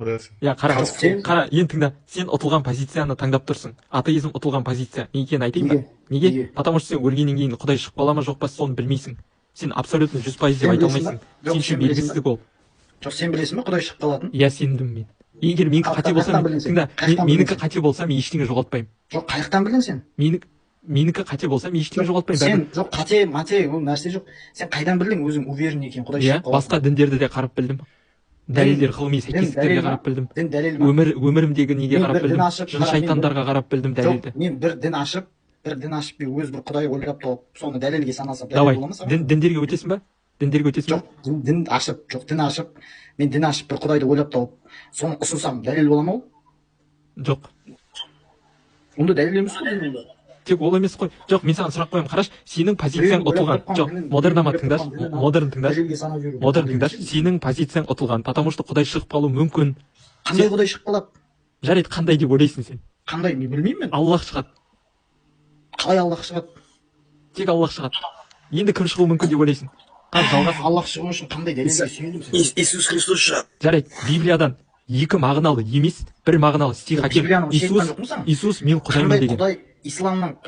Иә, қара, қара, енді тыңда. Сен ұтылған позицияны таңдап тұрсың. Атеизм ұтылған позиция. Не екенін айтайын ба? Неге? Неге? Потому что сен өлгеннен кейін Құдай шығып қала ма, жоқ па, соны білмейсің. Сен абсолютно 100% деп Сен айта білесің ба? алмайсың. Жоқ, Сен үшін сен білесің ба? белгісіздік ол. Жоқ, сен білесің ба Құдай шығып қалатынын? Иә, сендім мен. Егер менікі қате болса, Қаяқтан мен білдің сен? тыңда, Қаяқтан менікі білдің сен? қате болса, мен ештеңе жоғалтпаймын. Жоқ, қаяқтан білдің сен? Менікі қате болса, мен ештеңе жоғалтпаймын. Сен Бәрібір. жоқ, қате мате ол нәрсе жоқ. Сен қайдан білдің өзің уверен екен Құдай Иә, шығып қалатынын? басқа діндерді де қарап білдім. Дәлелдер, ғылыми Дін сәйкестіктерге дәлел ма? қарап білдім. Дін дәлел ма? Өмірімдегі неге Мен қарап бір дін білдім. ашып, Жын қара, мен бір шайтандарға қарап білдім жоқ, дәлелді. мен бір дін ашып, мен өз бір құдай ойлап тауып, соны дәлелге санасам, дәлел Давай, бола ма саған? Діндерге өтесің ба? Діндерге өтесің ба? Жоқ, дін ашып, жоқ, дін ашып, мен дін ашып бір құдайды ойлап тауып, соны ұсынсам, дәлел бола ма ол? Жоқ. Онда дәлел емес қой дін онда. Тек ол емес қой. Жоқ, мен саған сұрақ қоямын. Қарашы, сенің позицияң Біреудің ойлап ұтылған. тапқан Жоқ, дінін, модернама біреудің ойлап тыңдашы, тапқан дінін алып, модерн тыңдашы. дәлелге санап жүру Модерн дәлел тыңдашы. емес. Сенің позицияң ұтылған, потому что Құдай шығып қалуы мүмкін. Қандай Сен құдай шығып қалады? жарайды, қандай деп ойлайсың сен? Қандай, мен білмеймін мен. Аллах шығады. Қалай Аллах шығады? Тек Аллах шығады. Енді кім шығуы мүмкін деп ойлайсың? Қазір жалғас. Аллах шығу үшін қандай дәлелге сүйендің сен? Иисус Христос шығады. Жарайды, Библиядан екі мағыналы емес, бір мағыналы стих Жоқ, әкел. Библияны вообще Иисус, айтқан жоқпын саған. Иисус мен Құдаймын Қандай деген. құдай,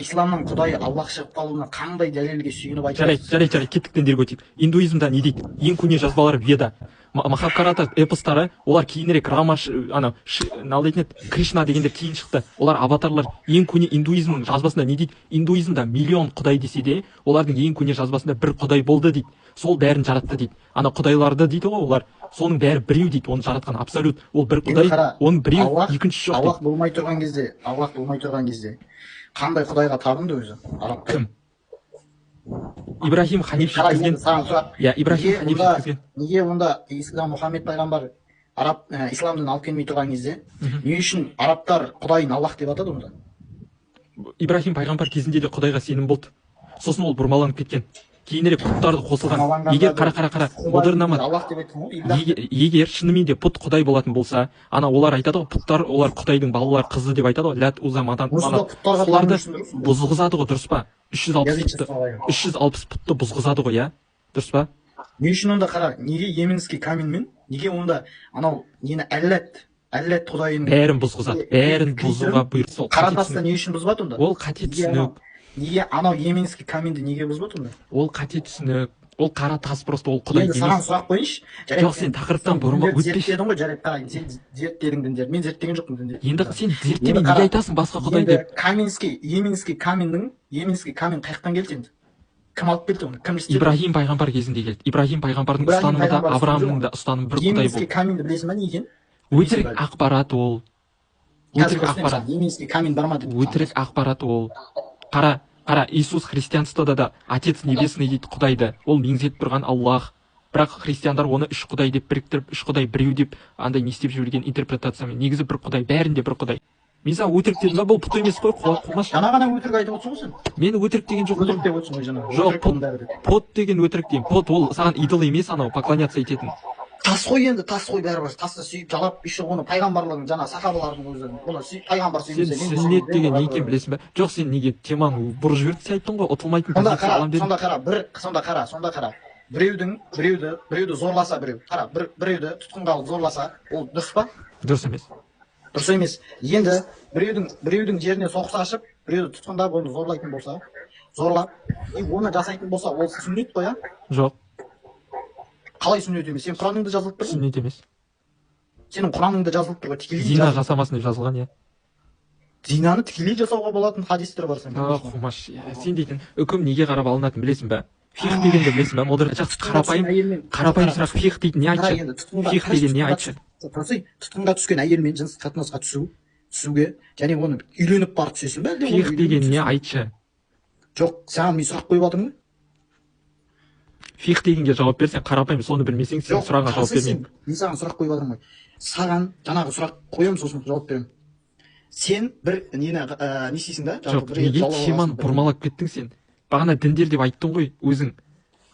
исламның құдайы Аллах шығып қалуына қандай дәлелге сүйеніп айтып Жарайды, жатырсың? жарайды, жарайды, кеттік, діндерге өтейік. Индуизмда не дейді? Ең көне жазбалары Веда. Махабхарата эпостары, олар кейінірек Рама, анау, мынау дейтін еді, Кришна дегендер кейін шықты. Олар аватарлар. Ең көне индуизмнің жазбасында не дейді? Индуизмда миллион құдай десе де, олардың ең көне жазбасында бір құдай болды дейді. Сол бәрін жаратты дейді. Ана құдайларды дейді ғой олар. Соның бәрі біреу дейді, оны жаратқан абсолют. Ол бір Енді құдай, қара, оның біреу, Аллах, екіншісі жоқ Аллах дейді. болмай тұрған кезде, Аллах болмай тұрған кезде қандай құдайға табынды өзі арабтар? Кім? Ибрахим Ханиф Қара, жеткізген. енді саған сұрақ. Иә, Ибрахим Неге Ханиф онда, жеткізген. неге онда ислам, Мұхаммед пайғамбар араб ислам дінін алып келмей тұрған кезде не үшін арабтар құдайын Аллах деп атады онда? Ибрахим пайғамбар кезінде де құдайға сенім болды. Сосын ол бұрмаланып кеткен. Кейінірек бұттарды қосылған. Бұрмаланғанда Егер қара, қара, қара, Құдай модернама Аллах деп айтқан ғой, Илах егер, егер шынымен де бұт құдай болатын болса, ана олар айтады ғой, бұттар олар құдайдың балалар, қызы деп айтады ғой, Ләт, Уза, Матан, Осы да Манат. бұттарға Соларды табыну үшін дұрыс па? бұзғызады ғой, дұрыс па? 360 бұтты, Язычество. 360 бұтты бұзғызады ғой, иә? Дұрыс па? Не үшін онда, қара, неге йеменский каменьмен, неге онда анау нені, Әлләт құдайының Бәрін бұзғызады, бәрін бұзуға бұйырды. Сол қара қате тасты түсінік. не үшін бұзбады онда? Ол қате Неге анау, түсінік. неге анау йеменский каменьді неге бұзбады онда? Ол қате түсінік. Ол қара тас просто, ол құдай Енді саған емес. сұрақ қояйыншы. Жарайды, Жоқ, сен тақырыптан бұрма, діндерді өтпеші. зерттедің ғой, жарайды, қара, сен зерттедің діндерді. Мен зерттеген жоқпын діндерді. Енді сен зерттемей Енді неге қара, айтасың басқа құдай енді деп? Каменский, йеменский каменьнің, йеменский камень қаяқтан келді енді? Кім алып келді оны? Кім істеді? Ибрахим пайғамбар кезінде келді. Ибрахим пайғамбардың Ибрахим ұстанымы да, пайғамбар Авраамның ұстанымы да ұстанымы бір құдай Йеменский болды. каменьді білесің ба не екенін? Өтірік Білмейсің бе? ақпарат ол. Қазір Өтірік көрсетемін ақпарат. саған, йеменский камень бар ма деп. Өтірік ақпарат ол. Қара, қара, Иисус христианствода да Отец Небесный дейді құдайды. Ол меңзеп тұрған Аллах. Бірақ христиандар оны үш құдай деп біріктіріп, үш құдай біреу деп андай не істеп жіберген интерпретациямен. Негізі бір құдай, бәрінде бір құдай. Мен саған өтірік дедім ба? Бұл бұт емес қой, қумаш. Жаңа ғана өтірік айтып отырсың ғой сен. Мен өтірік деген жоқпын. Өтірік деп отырсың ғой жаңа. Жоқ, Өтірік оның бәрі деп. Пот деген өтірік деймін. Пот ол саған идол емес, анау поклоняться ететін. Тас қой енді, тас қой бәрібір. Тасты сүйіп, жалап, еще оны пайғамбарлардың, жаңа сахабалардың өзі оны сүйіп, пайғамбар Сен сүймесе, мен сүннет сүймеймін, деген не бәрібір. екенін білесің бе? Жоқ, сен неге теманы бұрып жібердің? Сен айттың ғой, ұтылмайтын Сонда позиция қара, аламын дедің. сонда қара, бір, сонда қара, сонда қара. Біреудің, біреуді зорласа біреу. Қара, бір біреуді тұтқынға алып зорласа, ол дұрыс па? Дұрыс емес. Дұрыс емес. Енді біреудің жеріне соғыс ашып, біреуді тұтқындап, оны зорлайтын болса, зорлап, и оны жасайтын болса, ол сүннет қой, а? Жоқ, Қалай сүннет емес? Сен Құраныңда жазылып тұр ғой. сүннет емес. Сенің Құраныңда жазылып тұр ғой, тікелей Зина жазылып. жасамасын деп жазылған, иә. Зинаны тікелей жасауға болатын хадистер бар сен. А, қумаш, иә, сен дейтін үкім неге қарап алынатынын білесің бе? Фих дегенді білесің бе? Модер, жақсы, қарапайым, қарапайым сұрақ, фих дейтін не, Қара айтшы? енді, тұтқынға, Фих деген не, айтшы? Тұрсай, тұтқынға түскен әйелмен жыныстық қатынасқа түсуге және оны үйленіп барып түсесің бе, әлде оны Фих үйленіп деген не, түсесің бе? айтшы? Жоқ, саған мен сұрақ қойып жатырмын ғой. Фих дегенге жауап берсең, қарапайым, соны білмесең, сен Жоқ, сұрағыңа жауап қарасай сен, бермеймін. мен саған сұрақ қойып жатырмын ғой. Саған жаңағы сұрақ қоямын, сосын жауап беремін. Сен бір нені не істейсің да? Жалпы Жоқ, бір неге жаулап теманы аласың, бұрмалап кеттің сен? Бағана діндер деп айттың ғой өзің.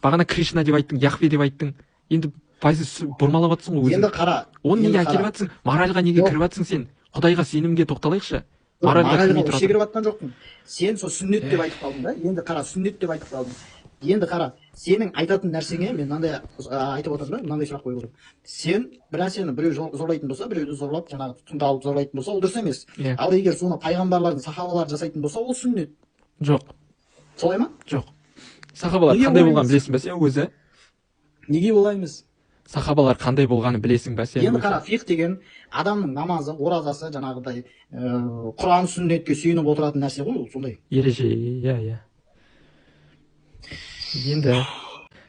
Бағана Кришна деп айттың, Яхве деп айттың. Енді бұрмалап жатсың ғой Енді өзің. қара, Оны енді неге қара. әкеліп жатсың? Моральға неге Жоқ. кіріп жатсың сен? Құдайға сенімге тоқталайықшы. Жоқ, Моральға моральға кірмей вообще тұра тұр. кіріп жатқан жоқпын. Сен сол сүннет деп айтып қалдың да. Енді қара, сүннет деп айтып қалдың. Енді қара, сенің айтатын нәрсеңе мен мынандай айтып отырмын да, мынандай сұрақ қойып отырмын. Сен бір нәрсені біреу зорлайтын болса, біреуді зорлап, жаңағы тұтқынға алып зорлайтын болса, ол дұрыс емес. Иә. Ал егер соны пайғамбарлардың, сахабалар жасайтын болса, ол сүннет. Жоқ. Солай ма? Жоқ. Сахабалар Неге қандай олай болғанын емес? білесің бе сен өзі? Неге олай емес? Сахабалар қандай болғанын білесің бе сен Енді өзі? қара, фиқх деген адамның намазы, оразасы, жаңағыдай Құран, сүннетке сүйеніп отыратын нәрсе ғой ол, сондай. Ереже, иә, иә. Енді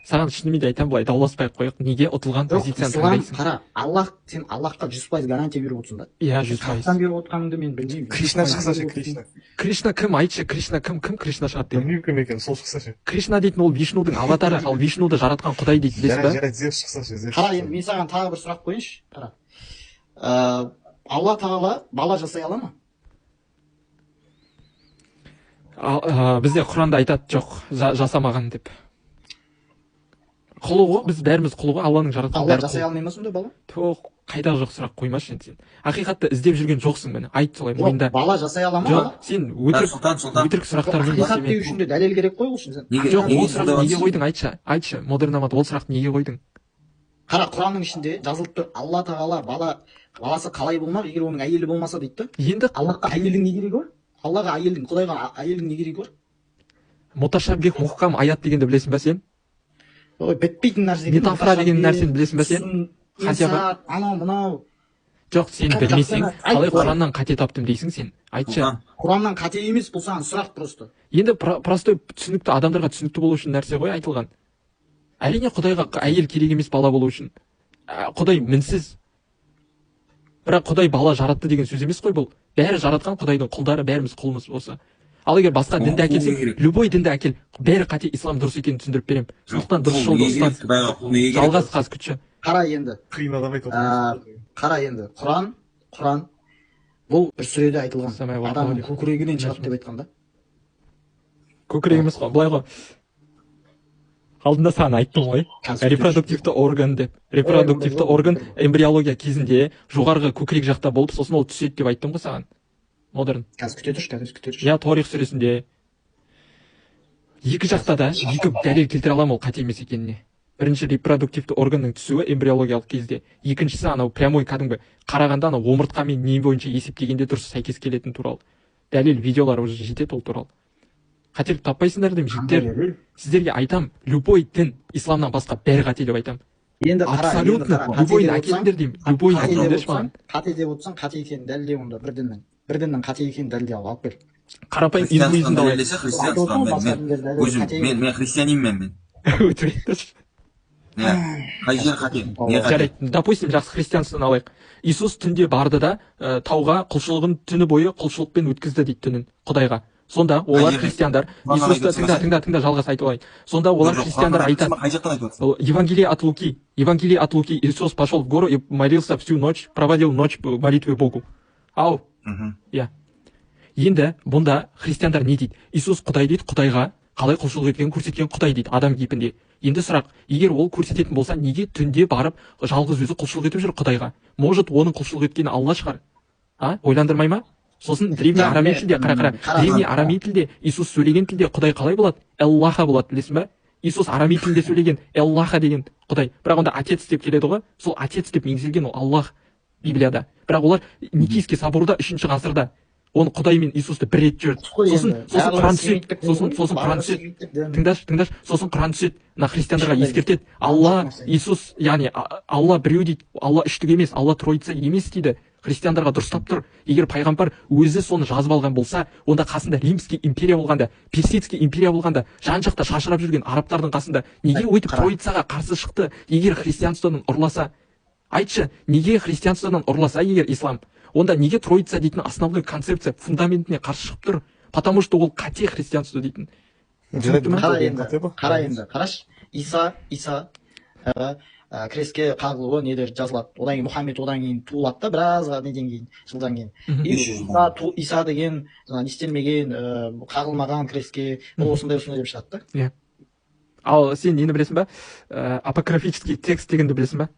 саған шынымен де айтамын, былай дауласпай ақ қояйық. Неге ұтылған Жоқ, позицияны ислам, таңдайсың? қара, Аллах, сен Аллахқа 100% гарантия беріп отырсың да. Иә, 100%. Қаяқтан беріп отырғаныңды мен білмеймін. Кришна шықса ше, Кришна. Кришна кім, айтшы, Кришна кім, кім Кришна шығады деген? Білмеймін кім екенін, сол шықса ше. Кришна дейтін ол Вишнудың аватары, ал Вишнуды жаратқан Құдай дейді, білесіз Жарайды, ба? жарайды, Зевс шықса ше, Зевс Қара, шықса. енді мен саған тағы бір сұрақ қояйыншы. Қара. Алла тағала бала жасай ала ма? Бізде Құранда айтады, жоқ, жасамаған деп. Құлы ғой, біз бәріміз құлы ғой, Алланың жаратқан Алла бәрі жасай құл. алмай ма сонда бала? Тоқ, қайдағы жоқ сұрақ қоймашы енді сен. Ақиқатты іздеп жүрген жоқсың міне, айт солай, Жоқ, мойында. бала жасай ала ма? Жоқ, Бала? сен өтірік, Сұлтан, Сұлтан. өтірік сұрақтармен не Ақиқат деу істеме. үшін де дәлел керек қой ол үшін сен. Неге, Жоқ, неге ол сұрақты сондай неге отырсың? қойдың, айтшы, айтшы, Модерн Амат, ол сұрақты неге қойдың? Қара, Құранның ішінде жазылып тұр, Алла тағала баласы қалай болмақ, егер оның әйелі болмаса дейді да. Енді Аллахқа әйелдің не керегі бар? Аллаға әйелдің, Құдайға әйелдің не керегі бар? Муташаббих мұхкам аят дегенді білесің бе сен? Ой, бітпейтін нәрсе екен. Метафора деген нәрсені білесің бе сен? Хотя бы. Инсат, анау мынау. Жоқ, сен Қате білмесең, тапсаң, айт қалай былай. Құраннан қате таптым дейсің сен? Айтшы. Сұлтан. Құраннан қате емес, бұл саған сұрақ просто. Енді простой түсінікті, адамдарға түсінікті болу үшін нәрсе ғой айтылған. Әрине Құдайға әйел керек емес бала болу үшін. Құдай мінсіз. Бірақ Құдай бала жаратты деген сөз емес қой бұл. Бәрі жаратқан Құдайдың құлдары, бәріміз құлмыз осы. Ал егер басқа Ол дінді құл әкелсең, неге керек? любой дінді әкел, бәрі қате, ислам дұрыс екенін түсіндіріп беремін. Сондықтан дұрыс Құл жолды неге керек? ұстан. Құдайға құл неге керек? Жалғас қаз күтші. Қара енді. Қиын адам айтып отыр. Қара енді, Құран бұл бір сүреде айтылған. Самай уақыт Адамның алып. көкірегінен шығады деп айтқан да. Көкірек емес қой, былай ғой. Алдында саған айттым ғой. Қазір Репродуктивті орган деп. Репродуктивті Ой, ондай орган жоқ. эмбриология кезінде жоғарғы көкірек жақта болып, сосын ол түседі деп айттым ғой саған. Модерн. Қазір күте тұршы, қазір күте тұршы. Я Тарих сүресінде екі жақта да екі дәлел келтіре аламын ол қате емес екеніне. Бірінші репродуктивті органның түсуі эмбриологиялық кезде, екіншісі анау прямой кәдімгі қарағанда анау омыртқамен не бойынша есептегенде дұрыс сәйкес келетін туралы. Дәлел видеолар уже жетеді ол туралы. Қателік таппайсыңдар деймін, жігіттер. Сіздерге айтам, любой дін исламнан басқа бәрі қате деп айтам. Енді қара, енді Абсолютно, қара, қате любойын деп отырсаң, әкеліңдер деймін, любойын қате деп әкеліңдерші отырсаң, маған. қате деп отырсаң, қате екенін дәлелде онда бір діннің. Бір діннің қате екенін дәлелде ал, алып кел. Қарапайым Христианствоны индуизмді алайық. дәлелдесе, Айтып христианство отырмын ғой, мен, басқа мен діндер дәлелде өзім, қате мен, мен христианинмін мен. Өтірік айтпашы. Иә. Қай жер қате? Не қате? Жарайды, допустим, жақсы христианствоны алайық. Иисус түнде барды да, тауға құлшылығын түні бойы құлшылықпен өткізді дейді түнін Құдайға. Сонда олар Қай жерде? христиандар Құраннан Иисусты айтып тыңда, отырсың тыңда, тыңда, жалғас айтып алайын. Сонда олар Жоқ, христиандар Құраннан айтады. Қай жақтан айтып отырсың? Ол Евангелие от Луки. Евангелие от Луки. Иисус пошел в гору и молился всю ночь, проводил ночь в молитве Богу. Ау, Мхм. иә. Енді бұнда христиандар не дейді? Иисус Құдай дейді, Құдайға қалай құлшылық еткенін көрсеткен Құдай дейді адам кейпінде. Енді сұрақ, егер ол көрсететін болса, неге түнде барып жалғыз өзі құлшылық етіп жүр Құдайға? Может, оның құлшылық еткені Алла шығар? А? Ойландырмай ма? Сосын древний Да, арамей тілде, қара, қара, қара, древний қара. арамей тілде, Иисус сөйлеген тілде Құдай қалай болады? Эллаха болады, білесің ба? Иисус арамей тілінде сөйлеген Эллаха деген Құдай. Бірақ онда отец деп келеді ғой. Сол отец деп меңзелген ол Аллах Библияда. Бірақ олар Никейский соборда 3 ғасырда оны Құдай мен Иисусты бір рет жіберді. Қой Сосын енді, сосын барлығы Құран түседі. семиттік дін Сосын ғой, сосын Құран барлығы түседі. семиттік дін. Тыңдашы, тыңдашы, сосын Құран түседі. Мына христиандарға Ешқандай ескертеді. Алла, нәрсе. Иисус, яғни Алла біреу дейді. Алла үштік емес, Алла троица емес дейді. Христиандарға дұрыстап тұр. Егер пайғамбар өзі соны жазып алған болса, онда қасында Римский империя болғанда, Персидский империя болғанда, жан-жақта шашырап жүрген арабтардың қасында неге өйтіп Қара. троицаға қарсы шықты? Егер христианстводан ұрласа, айтшы, неге христианстводан ұрласа егер ислам? Онда неге троица дейтін основной концепция фундаментіне қарсы шығып тұр? Потому что ол қате христианство дейтін. Жарайды, Қара бұл енді, қате ба? қара енді, қарашы. Иса, Иса крестке қағылуы нелер жазылады. Одан кейін Мұхаммед одан кейін туылады да, біразға неден кейін, жылдан кейін. И 500 жылдан. Иса деген жаңа не істелмеген, қағылмаған крестке, ол осындай осындай деп шығады да. Иә. Ал сен нені білесің ба? Апокрифический текст дегенді білесің ба?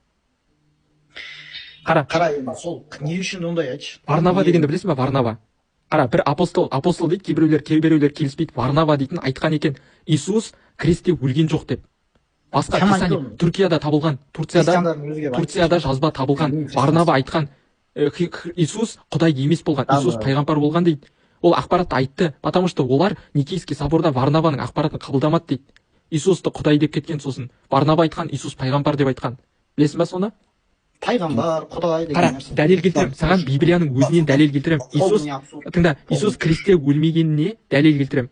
Қара. Қара енді, сол не үшін ондай айтшы? Варнава дегенді білесің ба? Варнава. Қара, бір апостол дейді, кейбіреулер келіспейді. Варнава дейтін айтқан екен, Иисус крестте өлген жоқ деп. Басқа Кім айтты Писание оны? Түркияда табылған, Турцияда Христиандардың өзі келіп айтты. Турцияда жазба табылған. Білмеймін, Варнава айтқан, Иисус Құдай емес болған, Иисус пайғамбар болған дейді. Ол ақпаратты айтты, потому что олар Никейский соборда Варнаваның ақпаратын қабылдамады дейді. Иисусты Құдай деп кеткен сосын. Варнава айтқан, Иисус пайғамбар деп айтқан. Білесің ба соны? Пайғамбар, Құдай деген Қара, нәрсе. дәлел келтіремін. Саған Библияның өзінен дәлел келтіремін. Иисус Полный абсурд. тыңда, Иисус крестте өлмегеніне дәлел келтіремін.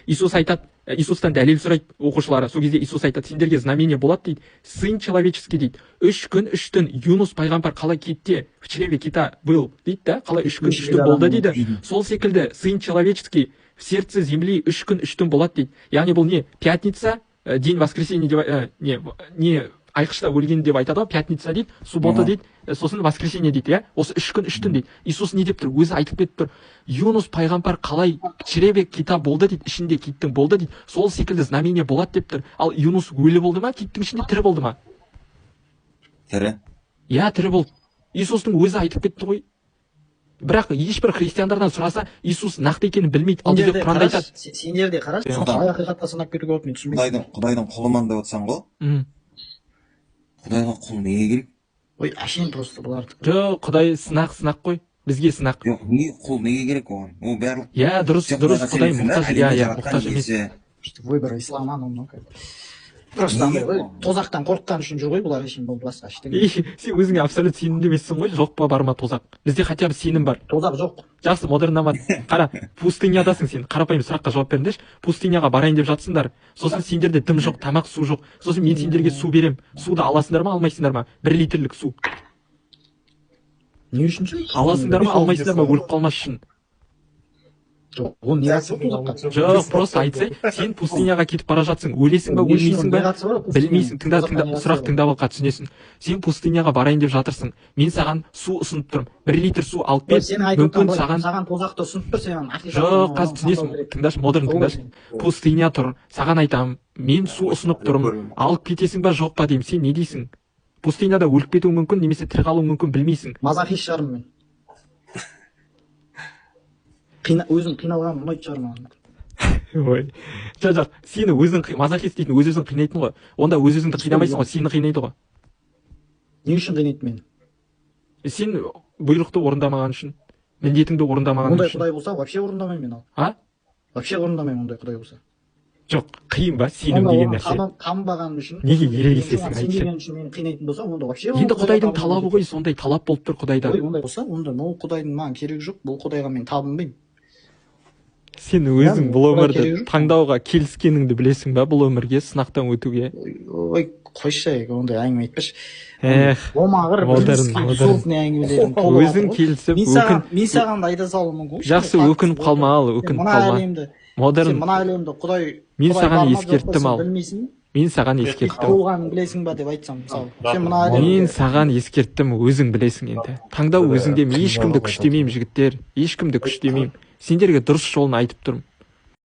Иисус айтады, Иисустан дәлел сұрайды оқушылары. Сол кезде Иисус айтады, сендерге знамение болады дейді. Сын человеческий дейді. 3 күн 3 түн Юнус пайғамбар қалай китте, в чреве кита был дейді да, қалай 3 күн 3 түн болды дейді. Сол секілді сын человеческий в сердце земли 3 күн 3 түн болады дейді. Яғни бұл не? Пятница, день воскресенье деп, не айқышта өлген деп айтады ғой, пятница дейді, суббота дейді, сосын воскресенье дейді, иә? Осы 3 күн 3 түн дейді. Иисус не деп тұр? Өзі айтып кетіп тұр. Юнус пайғамбар қалай чреве кита болды дейді, ішінде киттің болды дейді. Сол секілді знамение болады деп тұр. Ал Юнус өлі болды ма, киттің ішінде тірі болды ма? Тірі. Иә, тірі болды. Иисустың өзі айтып кетті ғой. Бірақ ешбір христиандардан сұраса, Иисус нақты екенін білмейді. Ал бізде Сендер де Құранда қарашы, айтады. сендер де қарашы, Сұлтан. қалай ақиқатқа санап кетуге болады, мен түсінбеймін. Құдайдың құлыман деп отырсаң ғой. Құдайға құл неге керек? Ой, әшейін просто бұлардікі. Жоқ, Құдай сынақ қой. Бізге сынақ. Жоқ, неге құл неге керек оған? Ол барлық Иә, дұрыс, сен дұрыс, Құдайға Құдай сенесің да, мұқтаж, иә, әлемді иә, жаратқан мұқтаж емес. иесі. Выбор ислама, анау мынау как. Просто Неге андай ғой, оған? тозақтан қорыққан үшін жүр ғой бұлар әшейін, болды, басқа ештеңе. Ей, сен өзіңе абсолют сенімді емессің ғой, жоқ па, бар ма тозақ? Бізде хотя бы сенім бар. Тозақ жоқ. Жақсы, модерн номад. Қара, пустынядасың сен. Қарапайым сұраққа жауап беріңдерші. Пустыняға барайын деп жатсыңдар. Сосын сендерде дым жоқ, тамақ, су жоқ. Сосын мен сендерге су берем. Суды аласыңдар ма, алмайсыңдар ма? 1 литрлік су. Не үшін ше? Аласыңдар ма, алмайсыңдар ма, өліп қалмас үшін? Жоқ, оның не қатысы бар тозаққа? Жоқ, просто айтсай, сен пустыняға кетіп бара жатсың, өлесің ба, Не үшін өлмейсің оның ба? не қатысы бар пустыняның? Білмейсің, тыңда, Тозаққа тыңда, не қатысы сұрақ бар? тыңдап ал, түсінесің. Сен пустыняға барайын деп жатырсың. Мен саған су ұсынып тұрмын. 1 литр су алып Ой, бер. сенің айтып Мүмкін отырған саған саған тозақты ұсынып тұр, сен ақиқатты Жоқ, қазір таңдау түсінесің. керек. Тыңдашы, модерн тыңдашы. Пустыня тұр. Саған айтамын, мен су ұсынып тұрмын. Алып кетесің ба, жоқ па деймін. Сен не дейсің? Пустыняда өліп кетуің мүмкін, немесе тірі қалуың мүмкін, білмейсің. Мазохист шығармын мен. Өзім қиналғаным ұнайтын шығар маған. Ой. Жоқ, сені өзің мазохист дейтін өз өзін қинайтын ғой. Онда өз өзіңді қинамайсың ғой, сені қинайды ғой. Не үшін қинайды мені? Сен бұйрықты орындамаған үшін, міндетіңді орындамаған Ондай үшін. құдай болса, вообще орындамаймын мен ал. А? Вообще орындамаймын ондай құдай болса. Жоқ, қиын ба сенім Онда деген оған нәрсе? Табынбағаным үшін. Неге ерегесесің, оған айтшы? сенбеген үшін мені қинайтын болса, онда вообще Енді ол құдайға Құдайдың табынбаймын. талабы ғой, сондай талап болып тұр Құдайдан. Ой, ондай болса, онда ол құдайдың маған керегі жоқ, бұл құдайға мен табынбаймын. Сен өзің Яғни, бұл құдай өмірді керегі жоқ. таңдауға келіскеніңді білесің ба, бұл өмірге сынақтан өтуге? Ой, қойшы, ондай әңгіме айтпашы. Эх, Омағыр, модерн, модерн. абсурдный әңгімелердің толып Өзің жатыр ғой. келісіп, Мен өкін. саған, мен саған да айта салуым мүмкін ғой. Жақсы, Факт өкініп болды. қалма ал, Сен өкініп мына қалма. әлемді, Модерн. сен мына әлемді Құдай, Мен Құдай саған бар ма, жоқ па, ескерттім сен ал. білмейсің. Мен саған ескерттім. Болғанын білесің ба деп айтсам, мысалы. Сен мына Мен әлемді саған ескерттім, өзің білесің енді. Таңдау өзіңде, мен ешкімді күштемеймін, жігіттер. Ешкімді күштемеймін. Сендерге дұрыс жолын айтып тұрмын.